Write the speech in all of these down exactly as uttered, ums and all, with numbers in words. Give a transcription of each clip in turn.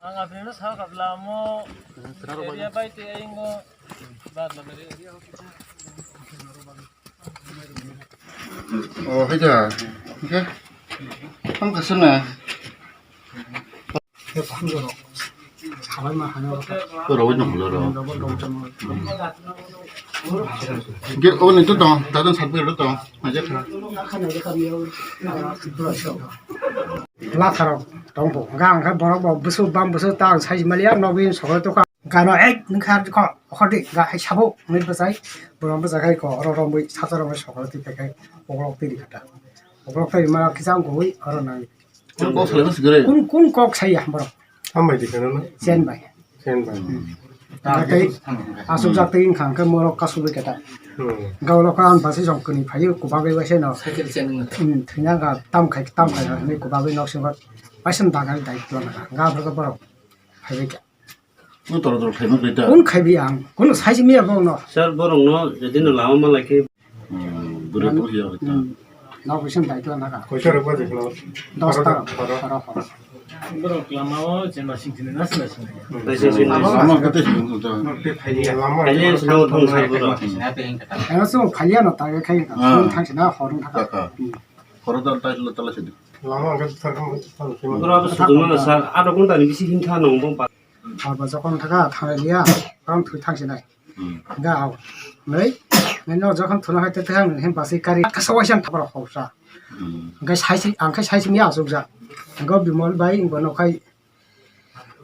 Ang apni no sao kabla mo area bai te aingo. Oh, haja. Okay. Ang kasana. Rawai no mulo ro. Ge, oh, ni to dong, dadon sat bero dong. Aja kha. Latharok tongbo. Ga ang khe borok bo bwswk bam bwswk ta ang sai maliya, nogwi sokol to kha. Gano ek nokha kho, hodi ga hai sabo, nit bwsai, borok bwsai khai kho, oro romwi sata romwi sokol twi khai khai, okolok twi rikha ta. Okolok twi ma kisa ang koi, oro nang. Kok salai mas gre. Kun, kun kok sai ya borok. Hambai di kana na? Chen bai. Chen bai. Tei asuk jak tei wngkha hwnkhe morok kasubui keta. Hmm. Gaulo kha ang basi jong kwnwi phaio kubagwi waisa no. Cycle chen wngkha. Hmm, thwina ga tam khai, tam khai hinwi kubagwi nok singo waisa dagai dai tongkha. Ga phirkhe borok phaibai kha. Nung toro toro khaima kwrwi ta? Kun khaibi ang, kun saisi miya bok no. Sir, borok no jadi no lama malai khe. Hmm, bwrwi tong ya ta. Hmm. Nok bisin dai tong naka. Koisa rok baje khlo? Dosta, baro, baro. Baro, baro. Borok lama o je masing sini nas nas. Tei sing sini. Lama kate sing ta. Lama. Kali sini thong sar borok. Ano so phaliya no ta khai ka. Ah. Thang sina horung thaka. Taka. Hmm. Horo dal tai lo tala sidi. Lama ang kata thang thang sini. Borok abo suduma sar, aro kun tani bisi himtha nong bong pa. Abo jokon thaka thang liya, tang thwi thang sinai. Hmm. Ga au. Nei, nei no jokon thuna hai te thang hin basi kari kasa waisa thapra hausa. Hmm. Ga sai sai, ang khai sai simi asuk ja. Ga Bimol bai, bo no khai,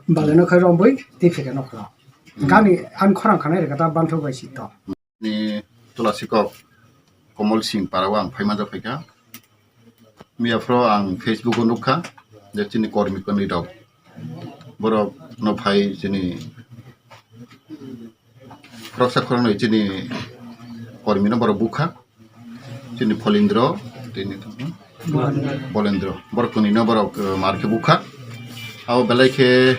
bale no khai romboi, ti phika no khla. Hmm. Gani an khorang khanai rega ta banthok bai si to. Ni Tulasikok Komol Singh para o ang phaima jak phaikha. Miya phro ang Facebook o nukha je chini kormi kwnwi rok borok no phai chini khoroksa khoroknwi chini kormi no borok bukha. Chini Pholindro, tini Bolendro. Borok kwnwi no borok, eh, mar khe bukha. Abo belai khe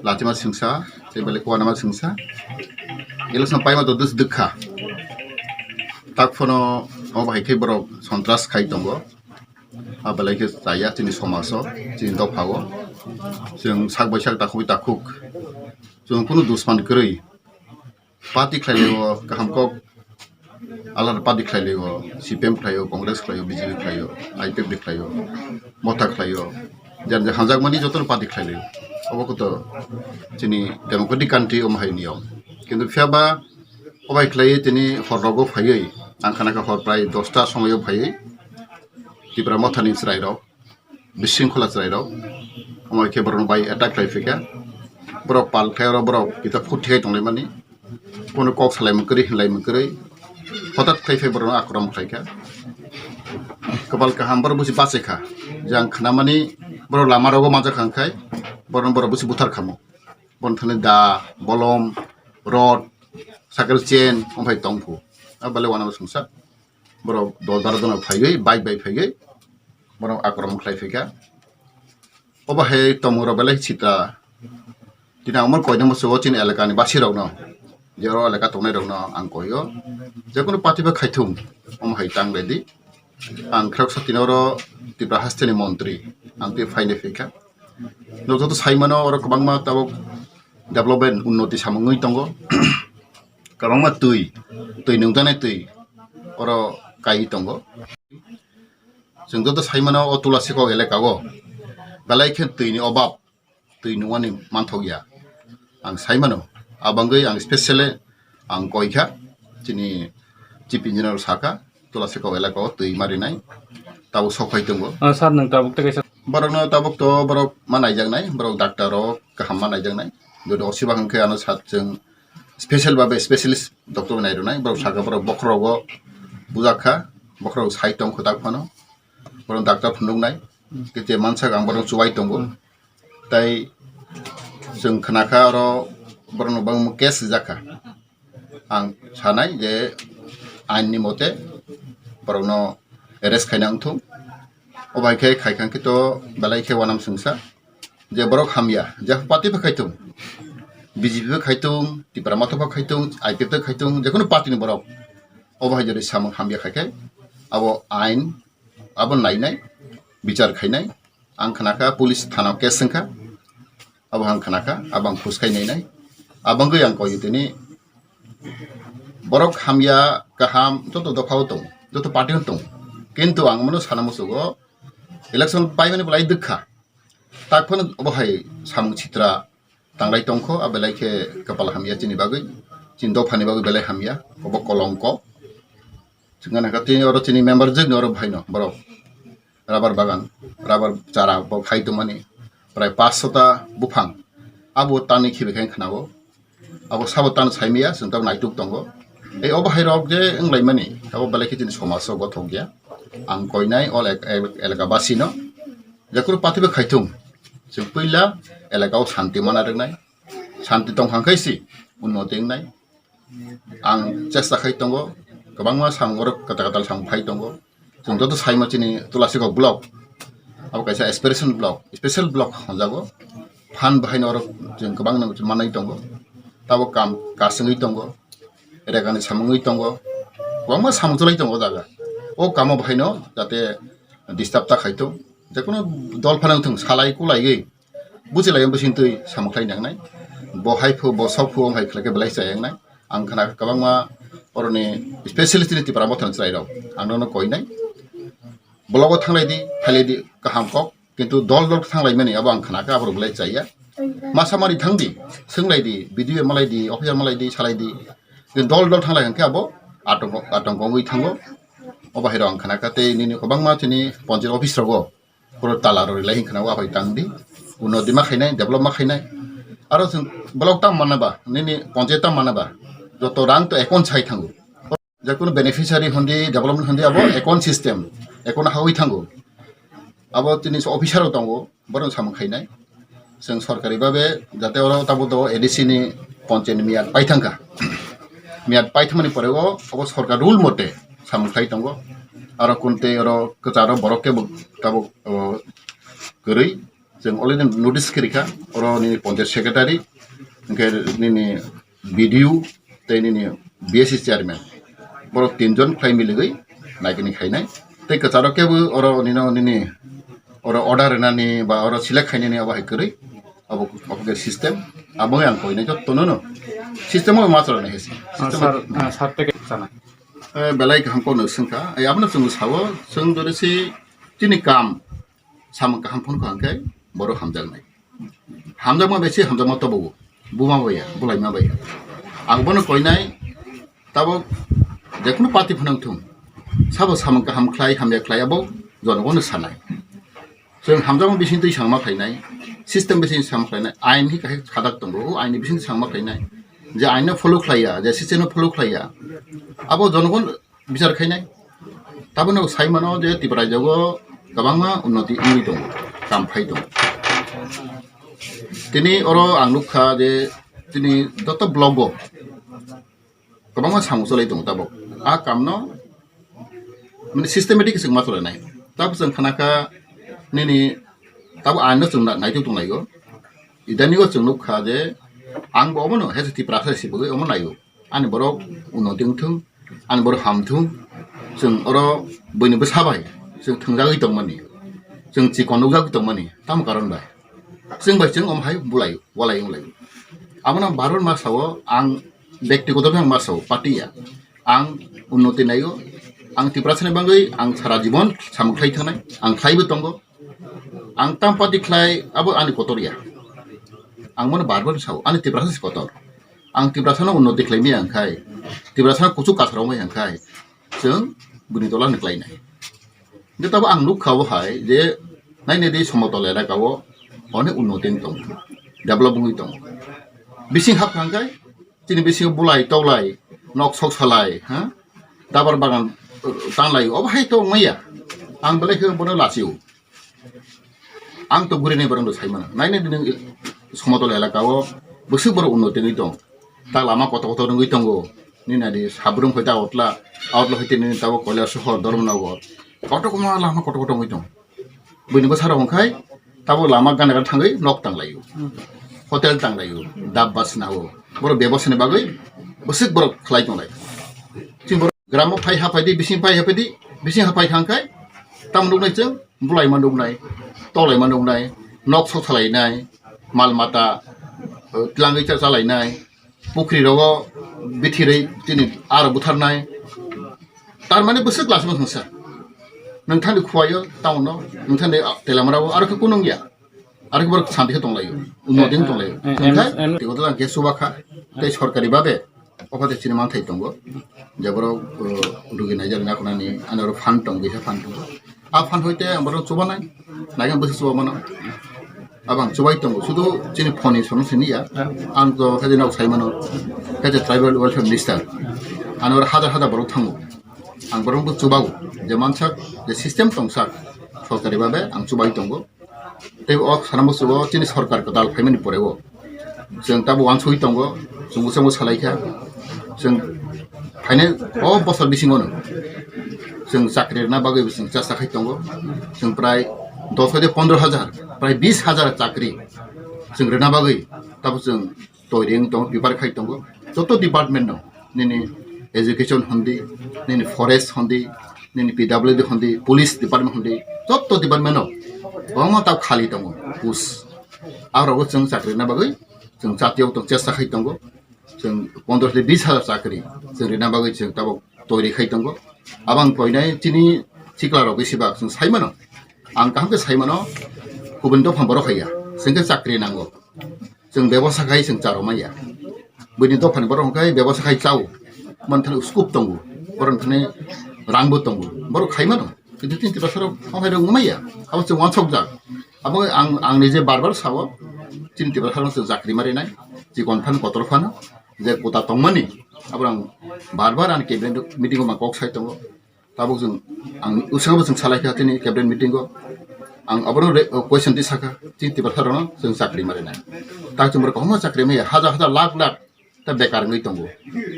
Latima singsa, tei belai kuanama singsa. Election paima to dus dukha. Tak phano omo hai khe borok sontras khai tongo. A belai khe chaya chini somajo, chini dophao. Chwng sak bai sak takhuk bai takhuk. Chwng kunu dusman kwrwi. Party khlai o kaham kok. Alada party khlai o, C P M khlai o, Congress khlai o, B J P khlai o, I P F T khlai o, Motha khlai o. Jan jan hanjakmani jotono party khlai o. Obo koto chini democratic country omo hai niyom. Kintu phiya ba obai khlai tini hor rogo phaiwi, ang khana kha hor prai dosta somoio phaiwi Tipra Mothani chwrai rok. Bisingkhola chwrairok, omo hai khe borokno bai attack khlai phaikha. Borok pal khe oro borok kisa phut thikhai tonglaimani. Kono kok salaimung kwrwi hinlaimung kwrwi hotat khlai phai borokno akromon khlaikha. Kwpal kaham borok busi bachaikha. Je ang khnamani borok lamarogo manjakha hwnkhai borokno borok busi butharkhamo. Bono thani da, bolom, rod, cycle chain, omo hai tongphu. A belai uanama songsa. Borok dol dara dona phaiwi, bike bai phaiwi, borok akromon khlai phaikha. Obo hai tongmung rok belai sitra. Tini ang omo koina muchungo chini elakani basirokno, je oro elaka tongnairokno ang koio. Jekunu party bai khaithung, omo hai tang ready. Ang khoroksa tini oro Tripura hasteni montri, ang tei phainai phaikha. Nok joto sai mano oro kwbangma tabuk development, unnoti samung wngwi tongo. Kwbangma twi, twi nungjaknai twi oro kaiwi tongo. Chwng joto sai mano o Tulasikok elaka o belai khe twi ni obab, twi nungmani manthok ya. Ang sai mano, abangwi ang specially ang koi kha, chini chief engineer saka, Tulasikok elaka o twi ma rinai, tabuk sok phai tongo. Ah, sir, nwng tabuk tei kaisa. Borokno tabuk to borok ma naijaknai, borok doctor rok kaham ma naijaknai. Jodi osiba hwnkhe ano sat chwng special babe specialist doctor bai nai rwnai, borok saka borok bokhorogo bujak kha, bokhorok sai tong kho tak phano, borok doctor phunuknai, kete mansak ang borok chubai tongo. Tai chwng khna kha oro borokno bangma case rijak kha. Ang sanai je ain ni mote borokno arrest khaina wngthung. O bai khe khai kha khe to belai khe uanam songsa je borok hamya, je party bai khai thung, B J P bai khai thung, Tipra Motha bai khai thung, I P F bai khai thung, jekunu party ni borok. O bai jodi samung hamya khai khe abo ain abo nainai, bichar khainai. Ang khna kha police thana o case wngkha. Abo ang khnakha, abo ang khuskai nainai. Abangwi ang koi tini borok hamya, kaham, joto dophao tong, joto party-o tong. Kintu ang mono sana musugo, election paimani belai dukha. Tak phano obo hai samung sitra tanglai tongkho, a belai khe kapal hamya chini bagwi, chini dophani bagwi belai hamya, obo kolongko. Chwngna nangkha tini oro chini member jwkni oro bhaino borok rubber bagan, rubber chara bo khai tongmani prai paanch sota buphang abo tanwi khibi khe khnago. Abo sabo tan saimaya, chwng tabuk naituk tongo. Ei obo hai rok je wnglaimani, abo belai khe chini somajo gothok ya. Ang koinai o elak-, elak-, elaka basino, jekhuru party bai khaithung, chwng puila elaka o shanti mana rwnai, shanti tongkha khe si unnoti wngnai. Ang chesta khai tongo, kwbangma samung oro kwtal kwtal samung phai tongo. Chwng joto saima chini Tulasikok block, abo kaisa aspiration block, special block hwnjago. Phan bahaino oro chwng kwbangno manwi tongo. Tabuk kam kasungwi tongo, regani samungwi tongo, kwbangma samung chwlai tongo o jaga. O kamo bahaino jate disturb ta khaitong, jekono dol phano wngthong salai kulaiwi buchilai bisingtwi samung khlai nangnai. Bo hai phu, bo sok phu, wng hai khlai khe belai chaya wngnai. Ang khna kwbangma oroni specialist ni Tipra Mothani chwrairok ang nono koinai. Blogo thanglai di, phailai di, kaham kok, kintu dol dol thanglaimani abo ang khna kha, aborok belai chaya. Masa mari thang di, swnglai di, B D O malai di, officer malai di, salai di. Kintu dol dol thanglai hwnkhe abo atongko, atongko wngwi thango. Obo hai rok ang khna kha tei nini kwbangma chini ponchayat office rogo. Puro tala rw rilai hinkhna o aphai tang di. Unnoti ma khainai, develop ma khainai. Aro chwng block tam manna ba, nini ponchayat tam manna ba, joto rang to account sai thango. Jekono beneficiary hondi, development hondi abo account system, account hawi thango. Abo tini officer rok tongo, borok samung khainai. Chwng sorkari babe jate oro tabuk do A D C ni ponchayat ni miyat pai thangkha. Miyat pai thangmani pore o obo sorkar rule mote samung khai tongo. Aro kunte oro kwcharo borok kebo tabuk, o, kwrwi. Chwng already notice khe rikha, oro nini ponchayat secretary, hwnkhe nini B D O tei nini B S C chairman, borok tinjon khlai miligwi naikani khainai. Tei kwcharo kebo oro nino nini oro order rwnani ba oro select khainani abo hai kwrwi, abo, abo khe system, abo ang koinai jottono no system o ma chalani hai se. Ah, System o sir, ah, sir, teke sana. Eh, belai kaham kono swngkha. Ai, abono chwng sao, chwng jodi si chini kam samung kaham phone kha hwnkhe borok hamjaknai. Hamjakma bai se hamjakma tobogo. Buma bai ya, bulaima bai ya. Ang bono koinai, tabuk jekono party phano wngthung. Sabo samung kaham khlai, hamya khlai abo jonogono sanai. Chwng hamjakma bising twi samung ma khlainai, system bising samung ma khlainai, ain hi kahai khadak tongo, o ain ni bising samung ma khlainai. Je ain no follow khlaiya, je system no follow khlaiya, abo jonogon bichar khainai. Tabukno sai mano je Tipra rajyo kwbangma unnoti wngwi tongo, kam phai tongo. Tini oro ang nukha je tini joto block o kwbangma samung cholai tongo tabuk. A kamno mane systematic se ma cholai nai. Tabuk chwng khana kha nini tabuk aino chwng na-, naituk tong laio. Idani o chwng nukha je ang bo omono he Tiprasa se sibugwi omo naio. Ani borok unnoti wngthung, ani borok hamthung, chwng oro buini bwsa bai chwng thwngjagwi tongmani, chwng chikon nukjagwi tongmani, tamo karon bai? Chwng bai chwng omo hai bulai, walai wng lai. Abono bar bar ma sao, ang bektigoto khe ang ma sao, party ya. Ang unnoti naio, ang Tiprasani bagwi ang sara jibon samung khlai thangnai, ang khlaibo tongo. Ang tam party khlai, abo ani kotor ya. Ang bono bar bar sao, ani Tiprasa se kotor. Ang Tiprasano unnoti khlai maya hwnkhai, Tiprasano kuchuk kasaro maya hwnkhai, chwng bini tola ni khlainai. Hingke tabuk ang nukha bo hai je nainai di somotol elaka o onek unnoti wng tongo, develop wngwi tongo. Bising hapkha hwnkhe chini bisingo bulai toklai, nok sok salai, ha, dabar bagan, uh, tanglai, obo hai to wngmaya. Ang belai khe bono lachio. Ang to guri nai borok no sai mano. Nainai di nwng somotol elaka o bwswk borok unnoti wngwi tong. Ta lama kotor kotor wngwi tongo. Nini adi Sabrum hai ta Agartala, Agartala hai tini tabuk Kailasohor, Dharmanagar. Kotor kotor lama kotor kotor wngwi tong. Buini bwsarok hwnkhai tabuk lama gana gana thangwi nok tanglaio. Hotel tanglaio, dab bas nao. Borok bebosani bagwi bwswk borok khlai tonglai. Chini borok gramo phai haphai di, bising phai haphai di, bising haphai thangkhai tamo nuknai chwng. Bulaima nuknai, tolaima nuknai, nok sok salainai, mal mata, eh, tlangwi cha-, chalainai, pukri rogo bithirwi chini aro butharnai. Tar mane bwswk lasima thangsa. Nwng thani khuaio town no, nwng thani telamrao aro khe kunung ya. Aro khe borok santi khe tonglaio, unnoti wng tonglaio. Eh, eh, Hwnkhe em, em. Tei odela hwnkhe chuba kha, tei sorkari babe o phatai chini manthai tongo. Je borok, uh, rugi naijak nakhunani, ani oro fund tongo, kisa fund tongo. A fund hoite ang borok chubanai, naikhe bwswk chuba mano. Abang chubai tongo, sudu chini phone ni sono sini ya. Ang to khe nok sai mano, khe tribal welfare minister. Ani oro hajar hajar borok thango. Ang borok bo chubago, je mansak, je system tongsak, sorkari babe ang chubai tongo. Tei o sana bwswk o chini sorkar kwtal phaimani pore o chwng tabuk uansugwi tongo, chwng bwskango salaikha, chwng phainai o bosor bisingo no chwng chakri rwna bagwi bo chwng chesta khai tongo, chwng prai dos hajar, pondro hajar, prai bis hajar chakri chwng rwna bagwi tabuk chwng toiri wng tongo, prepare khai tongo. Joto department no, nini education hondi, nini forest hondi, nini P W D hondi, police department hondi, joto department no kwbangma tab khali tongo post. Arogo chwng chakri na bagwi chwng chatiyok tong chesta khai tongo. Chwng pondro tei bis hajar chakri chwng rina bagwi chwng tabuk toiri khai tongo. Abang koinai chini chikla rok bisi bak chwng sai mano. Ang kaham khe sai mano, kubun dopha borok haiya, chwng khe chakri nango. Chwng bebosa khai chwng charo manya. Buini dophani borok hwnkhe bebosa khai chao. Manthani scope tongo. Borok thani rangbo tongo. Borok khai mano. Kintu chini Tiprasa rok hwnkhai rok wngmaya. Abo chwng uansukjak. Abo ang, ang nije bar bar sao. Chini Tiprasa rok chwng chakri marinai. Chikon phan kotor phano. Je kota tongmani. Abo ang bar bar ani cabinet meeting o ma kok sai tongo. Tabuk chwng, ang usabo chwng salai kha chini cabinet meeting o. Ang abono re-, o question ti sakha, chini Tiprasa rokno chwng chakri marinai. Tak chwng borok kwbangma chakri maya, hajar hajar lakh lakh ta bekar wngwi tongo.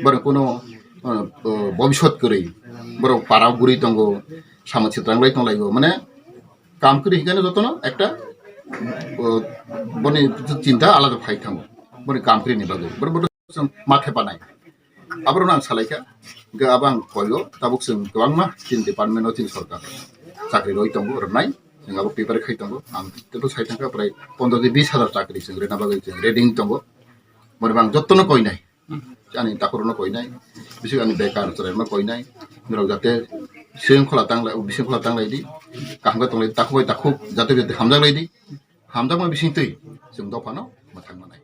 Borok kuno, uh, uh, bobiswt kwrwi, borok para guri tongo, samung sitra wngwi tonglaio. Mane kam kwrwi hinkhe jotono ekta, uh, boni chinta alada phai thango. Boni kam kwrwini bagwi. Borok, borok chwng mathe panai. Aborok ang salai kha, hwnkhe abo ang koyo, tabuk chwng kwbangma chini department o chini sorkar chakri rwi tongo, rwnai, chwng abo prepare khai tongo, ang teibo sai thangkha prai pondro tei bis hajar chakri chwng rwna bagwi chwng ready wng tongo, borok ang jotono koinai, ani takhurokno koinai, bising ani bekar chwrairokno koinai, norok jate sengkhola tanglai, bisingkhola tanglai di, kaham khe tonglai di, takhuk bai takhuk, jate jate hamjak lai di, hamjakma bising twi chwng dophano mwthang manai.